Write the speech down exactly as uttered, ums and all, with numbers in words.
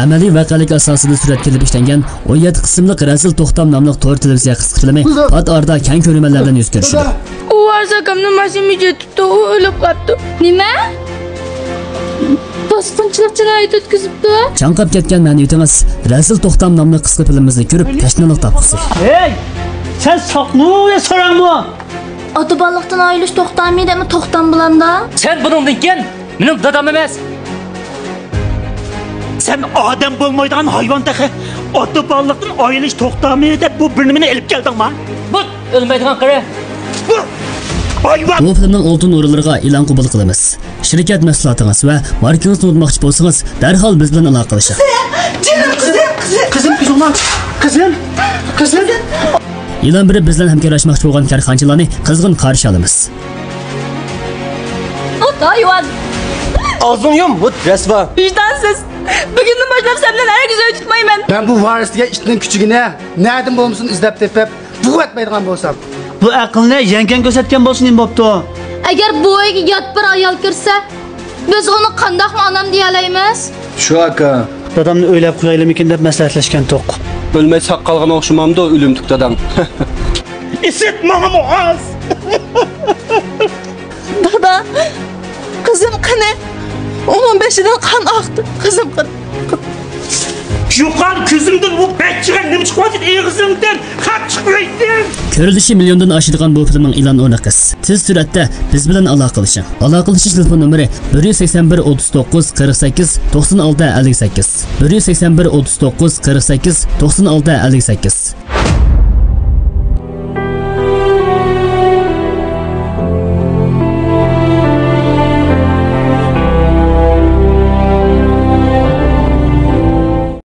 ئەمەلىي ۋەقەلىك ئاساسىدا سۈرەتكە ئېلىپ ئىشلەنگەن ئون يەتتە قىسىملىق رەزىل توختام ناملىق تور تېلېۋىزىيە قىسقا فىلىمى پات ئارىدا كەڭ كۆرۈرمەنلەر بىلەن يۈز كۆرۈشىدۇ. ئۇ ۋارىس ئاكامنى ماشىنا مىجىتىپتۇ، ئۇ ئۆلۈپ قاپتۇ. نېمە؟ باسقۇنچىلىق جىنايىتى ئۆتكۈزۈپتۇ. چاڭقاپ كەتكەن مەنىۋىيىتىڭىز رەزىل توختام ناملىق قىسقا فىلىمىمىزنى كۆرۈپ تەشنالىق تاپقۇسى. ھەي! سەن ساقمۇ يا ساراڭمۇ؟ ئاتا بالىلىقتىن ئايرىلىش توختامى دەپمۇ توختام بولامدا؟ سەن بۇنىڭدىن كېيىن مېنىڭ دادام ئەمەس. سەن ئادەم بولمايدىغان ھايۋان تېخى. ئاتا بالىلىقتىن ئايرىلىش توختامى دەپ بۇ بىر نېمىنى ئېلىپ كەلدىڭما؟ بۇ ئۆلمەيدىغان قېرى. بۇ ھايۋان! بۇ فىلىمنىڭ ئالتۇن ئورۇنلىرىغا ئېلان قوبۇل قىلىمىز. شىركەت مەھسۇلاتىڭىز ۋە ماركىڭىزنى ئۇنتۇماقچى بولسىڭىز، دەرھال بىز بىلەن ئالاقىلىشىڭ. جېنىم قىزىم، قىزىم. قىزىم، كۆزۈڭنى ئاچ. قىزىم، قىزىم. ئېلان بېرىپ بىز بىلەن ھەمكارلاشماقچى بولغان كارخانىچىلارنى قىزغىن قارشى ئالىمىز. ھايۋان! ئاغزىڭنى يۇم، رەسۋا! ۋىجدانسىز! بۈگۈندىن باشلاپ سەن بىلەن ھەرگىز ئۆي تۇتمايمەن! مەن بۇ ۋارىس دېگەن ئىتنىڭ كۈچۈكىنى نەدىن بولمىسۇن ئىزدەپ تېپىپ، بوغۇۋەتمەيدىغان بولسام. بۇ ئەقىلنى يەڭگەن كۆرسەتكەن بولسا نېمە بوپتۇ؟ ئەگەر بۇ ئۆيگە يات بىر ئايال كىرسە، بىز ئۇنى قانداقمۇ ئانام دېيەلەيمىز؟ شۇ ئاكا. دادامنى ئۆيلەپ قويايلىمىكىن دەپ مەسلىھەتلەشكەنتۇق. ئۆلمەي ساق قالغان ئوخشىمامدۇ ئۆلۈمتۈك داداڭ؟ ئىسىت ماڭىمۇ ئاز! دادا، قىزىم قېنى؟ ئۇنىڭ بېشىدىن قان ئاقتى. قىزىم قېنى؟ يوقال كۆزۈمدىن، ئۇ بەچچىگە نېمە چىقىۋاتىدۇ ئېغىزىمدىن؟ خەپ چىقمايدۇ. كۆرۈلۈشى مىليوندىن ئاشىدىغان بۇ فىلىمنىڭ ئېلان ئورنى قىس. تېز سۈرئەتتە بىز بىلەن ئالاقىلىشىڭ. ئالاقىلىشىش تېلېفون نومۇرى: بىر يۈز سەكسەن بىر، ئوتتۇز توققۇز، قىرىق سەككىز، توقسان ئالتە، ئەللىك سەككىز. بىر يۈز سەكسەن بىر، ئوتتۇز توققۇز، قىرىق سەككىز، توقسان ئالتە، ئەللىك سەككىز.